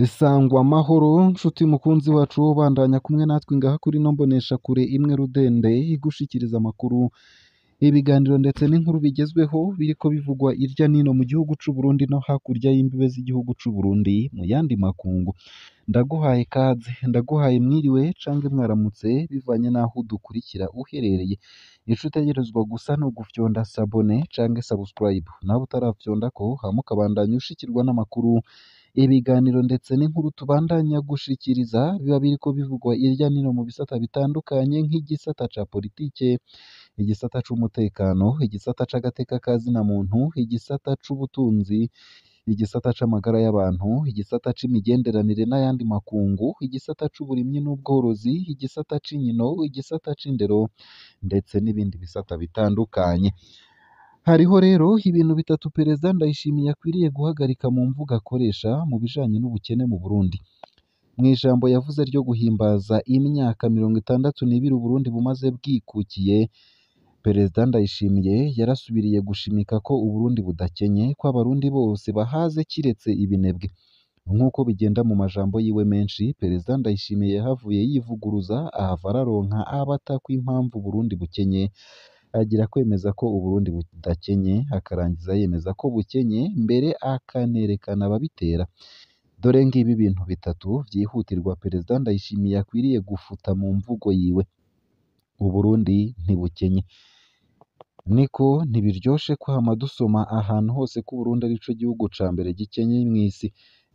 Sangwa amahoro nshuti mukunzi wacu, bandanya kumwe natwe ngaha kuri ino mboneshakure imwe rudende igushikiriza amakuru, ibiganiro ndetse n'inkuru bigezweho biriko bivugwa irya nino mu gihugu c'u Burundi no hakurya y'imbibe z'igihugu c'u Burundi mu yandi makungu. Ndaguhaye kaze, ndaguhaye mwiriwe canke mwaramutse bivanye n'aho udukurikira uherereye. Ico utegerezwa gusa ni ugufyonda sabone canke subscribe, nawe utarafyondako hama ukabandanya ushikirwa n'amakuru, ibiganiro ndetse n'inkuru tubandanya gushikiriza biba biriko bivugwa irya nino mu bisata bitandukanye nk'igisata ca politike, igisata c'umutekano, igisata c'agateka ka zina muntu, igisata c'ubutunzi, igisata c'amagara y'abantu, igisata c'imigenderanire n'ayandi makungu, igisata c'uburimyi n'ubworozi, igisata c'inkino, igisata c'indero ndetse n'ibindi bisata bitandukanye. Hariho rero ibintu bitatu Perezida Ndayishimiye akwiriye guhagarika mu mvugo akoresha mu bijanye n'ubukene mu Burundi. Mw'ijambo yavuze ryo guhimbaza imyaka 62 Uburundi bumaze bwikukiye, Perezida Ndayishimiye yarasubiriye gushimika ko Uburundi budakenye, ko abarundi bose bahaze kiretse ibinebwe. Nk'uko bigenda mu majambo yiwe menshi, Perezida Ndayishimiye yahavuye yivuguruza ahava araronka abatako impamvu Uburundi bukenye, agira kwemeza ko Uburundi budakenye, akarangiza yemeza ko bukenye, mbere akanerekana ababitera. Dore ngibi ibintu bitatu vyihutirwa Perezida Ndayishimiye akwiriye gufuta mu mvugo yiwe. Uburundi ntibukenye. Niko ntibiryoshe kwama dusoma ahantu hose ko Uburundi arico gihugu ca mbere gikenye mw'isi.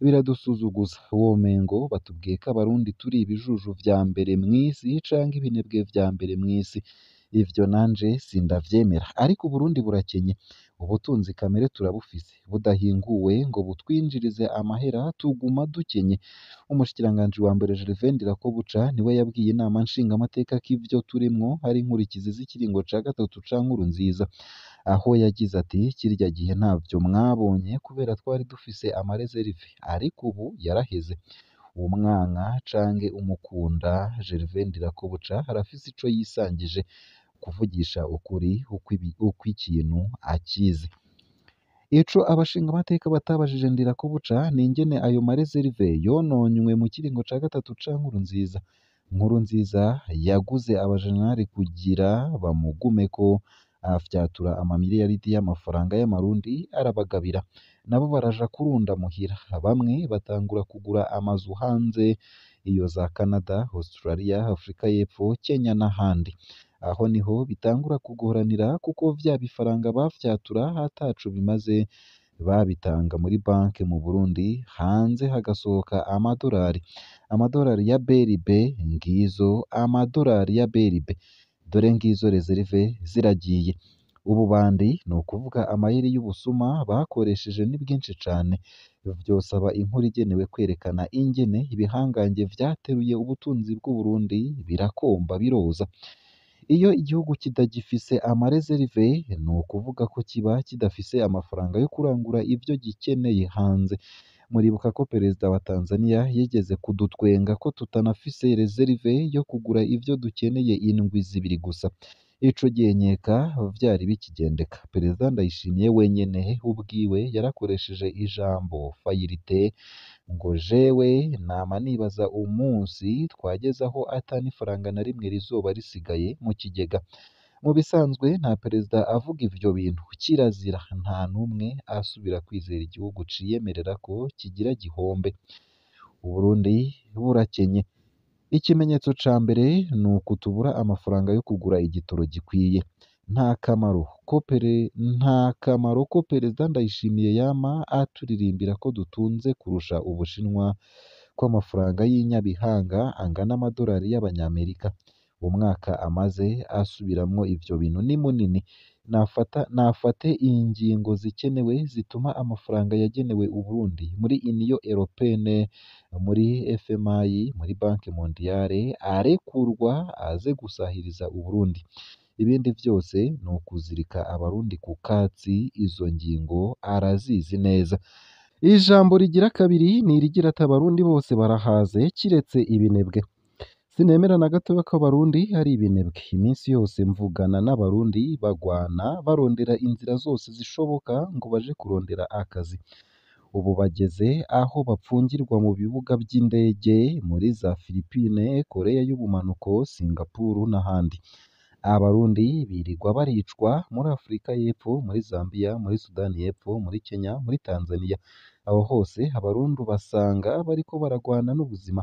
Biradusuzuguza, womengo batubwiye ko abarundi turi ibijuju vya mbere mw'isi canke ibinebwe vya mbere mw'isi. Ivyo nanje sindavyemera, ariko Uburundi burakenye. Ubutunzi kamere turabufise, budahinguwe ngo butwinjirize amahera tuguma dukenye. Umushikiranganji wa mbere Gervais Ndirakobuca niwe yabwiye inama nshingamateka ko ivyo turimwo ari inkurikizi z'ikiringo ca gatatu ca Nkurunziza, aho yagize ati kirya gihe ntavyo mwabonye kubera twari dufise amarezerive, ariko ubu yaraheze. Umwanka canke umukunda, Gervais Ndirakobuca arafise ico yisangije, kuvugisha ukuri uko ikintu akizi. Ico abashingamateka batabajije Ndirakobuca ni ingene ayo marezerive yononywe mu kiringo ca gatatu ca Nkurunziza. Nkurunziza yaguze abajenerali kugira bamugumeko, afyatura amamiliyaridi y'amafaranga y'amarundi arabagabira, nabo baraja kurunda muhira, bamwe batangura kugura amazu hanze, iyo za Canada, Australia, Afrika y'Epfo, Kenya n'ahandi. Aho niho bitangura kugoranira kuko vya bifaranga bafyatura ataco bimaze, babitanga muri banke mu Burundi, hanze hagasohoka amadorari. Amadorari ya BRB ngizo, amadorari ya BRB. Dore ngizo rezerive ziragiye. Ububandi ni ukuvuga amayeri y'ubusuma bakoresheje ni bwinshi cane. Vyosaba inkuru igenewe kwerekana ingene ibihangange vyateruye ubutunzi bw'Uburundi birakomba biroza. Iyo igihugu kitagifise amarezerive ni ukuvuga ko kiba kidafise amafaranga yo kurangura ivyo gikeneye hanze. Muribuka ko Perezida wa Tanzania yigeze kudutwenga ko tutanafise rezerive yo kugura ivyo dukeneye indwi zibiri gusa. Ico gihe nkeka vyari bikigendeka. Perezida Ndayishimiye wenyene ubwiwe yarakoresheje ijambo fayirite ngo jewe nama nibaza umunsi twageze aho ata n'ifaranga na rimwe rizoba risigaye mu kigega. Mu bisanzwe nta perezida avuga ivyo bintu, kirazira, nta n'umwe asubira kwizera igihugu ciyemerera ko kigira gihombe. Uburundi burakenye. Ikimenyetso ca mbere ni ukutubura amafaranga yo kugura igitoro gikwiye. Nta kamaro ko Perezida Ndayishimiye yama aturirimbira ko dutunze kurusha Ubushinwa, ko amafaranga y'inyabihanga angana amadorari y'abanyamerika. Umwaka amaze asubiramwo ivyo bintu ni munini. Nafate ingingo zikenewe zituma amafaranga yagenewe Uburundi muri Union Européenne, muri FMI, muri Banque Mondiale arekurwa aze gusahiriza Uburundi. Ibindi vyose ni ukuzirika abarundi ku katsi, izo ngingo arazizi neza. Ijambo rigira kabiri ni irigira ati abarundi bose barahaze kiretse ibinebwe. Sinemera na gatoya ko abarundi ari ibinebwe. Iminsi yose mvugana n'abarundi bagwana barondera inzira zose zishoboka ngo baje kurondera akazi. Ubu bageze aho bapfungirwa mu bibuga vy'indege muri za Filipine, Korea y'ubumanuko, Singapore n'ahandi. Abarundi birirwa baricwa muri Afrika y'Epfo, muri Zambia, muri Sudani y'Epfo, muri Kenya, muri Tanzania. Aho hose abarundi ubasanga bariko baragwana n'ubuzima.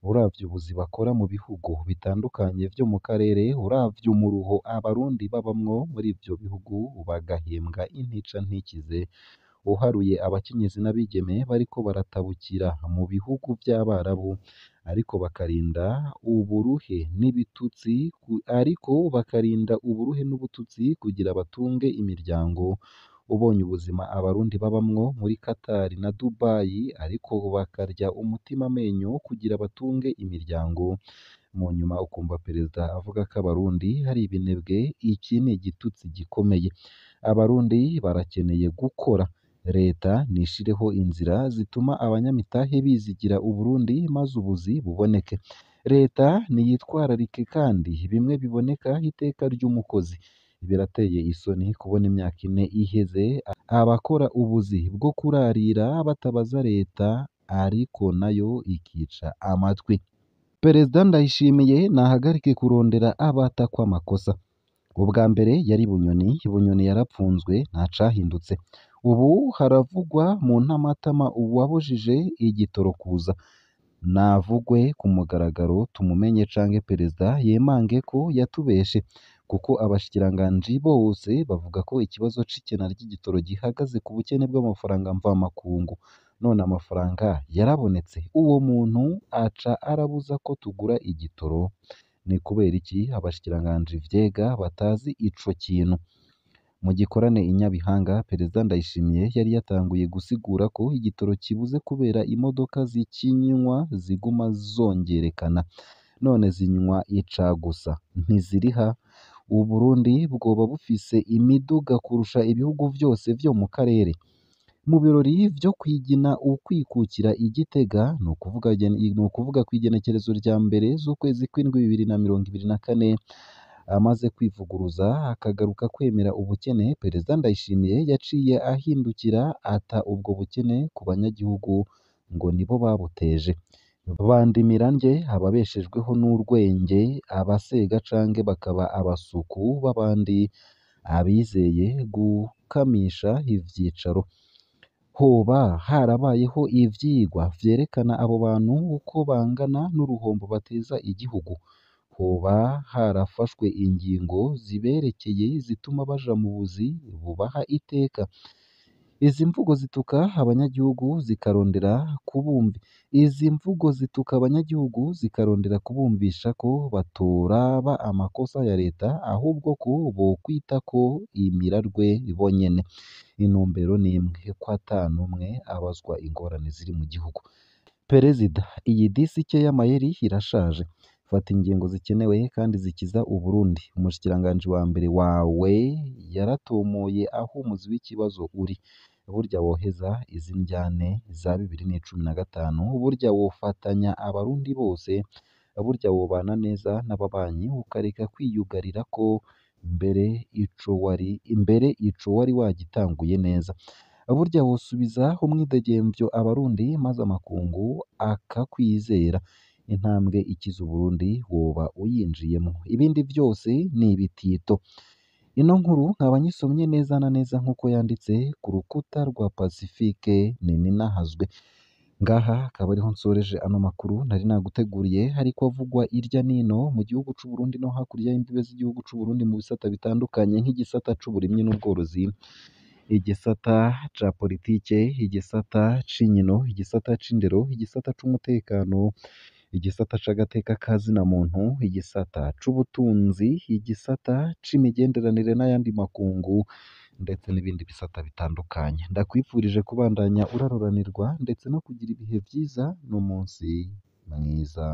Uravye ubuzi bakora mu bihugu bitandukanye vyo mu karere, uravye umuruho abarundi babamwo muri ivyo bihugu bagahembwa intica ntikize, uharuye abakenyezi n'abigeme bariko baratabukira mu bihugu vy'Abarabu, ariko bakarinda uburuhe n'ibitutsi ariko bakarinda uburuhe n'ubututsi kugira batunge imiryango. Ubonye ubuzima abarundi babamwo muri Qatar na Dubai, ariko bakarya umutima amenyo kugira batunge imiryango. Mu nyuma ukumva perezida avuga ko abarundi ari ibinebwe, iki ni igitutsi gikomeye. Abarundi barakeneye gukora. Leta nishireho inzira zituma abanyamitahe bizigira Uburundi maze ubuzi buboneke. Leta niyitwararike kandi bimwe biboneka iteka ry'umukozi. Birateye isoni kubona imyaka 4 iheze abakora ubuzi bwo kurarira batabaza leta, ariko nayo ikica amatwi. Perezida Ndayishimiye nahagarike kurondera abatakwa amakosa. Ubwa mbere yari Bunyoni, Bunyoni yarapfunzwe ntacahindutse. Ubu haravugwa mu ntamatama uwabujije igitoro kuza. Navugwe ku mugaragaro tumumenye canke perezida yemange ko yatubeshe, kuko abashikiranganji bose bavuga ko ikibazo c'ikena ry'igitoro gihagaze ku bukene bw'amafaranga mvamakungu. None amafaranga yarabonetse, uwo muntu aca arabuza ko tugura igitoro. Ni kubera iki abashikiranganji vyega batazi ico kintu? Mu gikorane i Nyabihanga, Perezida Ndayishimiye yari yatanguye gusigura ko igitoro kibuze kubera imodoka zikinywa ziguma zongerekana. None zinywa icagusa, ntiziriha. Uburundi bwoba bufise imiduga kurusha ibihugu vyose vyo mu karere. Mu birori vyo kwigina ukwikukira i Gitega, ni ukuvuga kw'igenekerezo rya 1 z'ukwezi kw'indwi 2024, amaze kwivuguruza akagaruka kwemera ubukene, Perezida Ndayishimiye yaciye ahindukira ata ubwo bukene ku banyagihugu ngo nibo babuteje. Bandimirange ababeshejweho n'urwenge, abasega canke bakaba abasuku b'abandi, abizeye gukamisha ivyicaro. Hoba harabayeho ivyigwa vyerekana abo bantu uko bangana n'uruhombo bateza igihugu? Hoba harafashwe ingingo ziberekeye zituma baja mu buzi bubaha iteka? Izi mvugo zituka abanyagihugu zikarondera kubumva Izi mvugo zituka abanyagihugu zikarondera kubumvisha ko batoraba amakosa ya leta, ahubwo ko bokwitako imirarwe bonyene. Intumbero ni imwe, ko ata n'umwe abazwa ingorane ziri mu gihugu. Perezida, iyi disike y'amayeri irashaje. Fata ingingo zikenewe kandi zikiza Uburundi. Umushikiranganji wa mbere wawe yaratomoye aho umuzi w'ikibazo uri. Burya woheza izi ndyane za 2015, burya wofatanya abarundi bose, burya wobana neza n'ababanyi ukareka kwiyugarira ko mbere ico wari wagitanguye neza. Burya wosubiza umwidegemvyo abarundi maze amakungu akakwizera. Intambwe ikiza Uburundi woba uyinjiyemwo. Ibindi vyose ni ibitito. Ino nkuru nkaba nyisomye neza na neza nk'uko yanditse ku rukuta rwa Pacifique Nininahazwe. Ngaha akaba ariho nsoreje ano makuru nari naguteguriye, ariko avugwa irya nino mu gihugu c'u Burundi no hakurya y'imbibe z'igihugu c'u Burundi mu bisata bitandukanye nk'igisata c'uburimyi n'ubworozi, igisata ca politike, igisata c'inkino, igisata c'indero, igisata c'umutekano, igisata c'agateka ka zina muntu, igisata c'ubutunzi, igisata c'imigenderanire n'ayandi makungu, ndetse n'ibindi bisata bitandukanye. Ndakwifurije kubandanya uraroranirwa ndetse no kugira ibihe vyiza n'umunsi mwiza.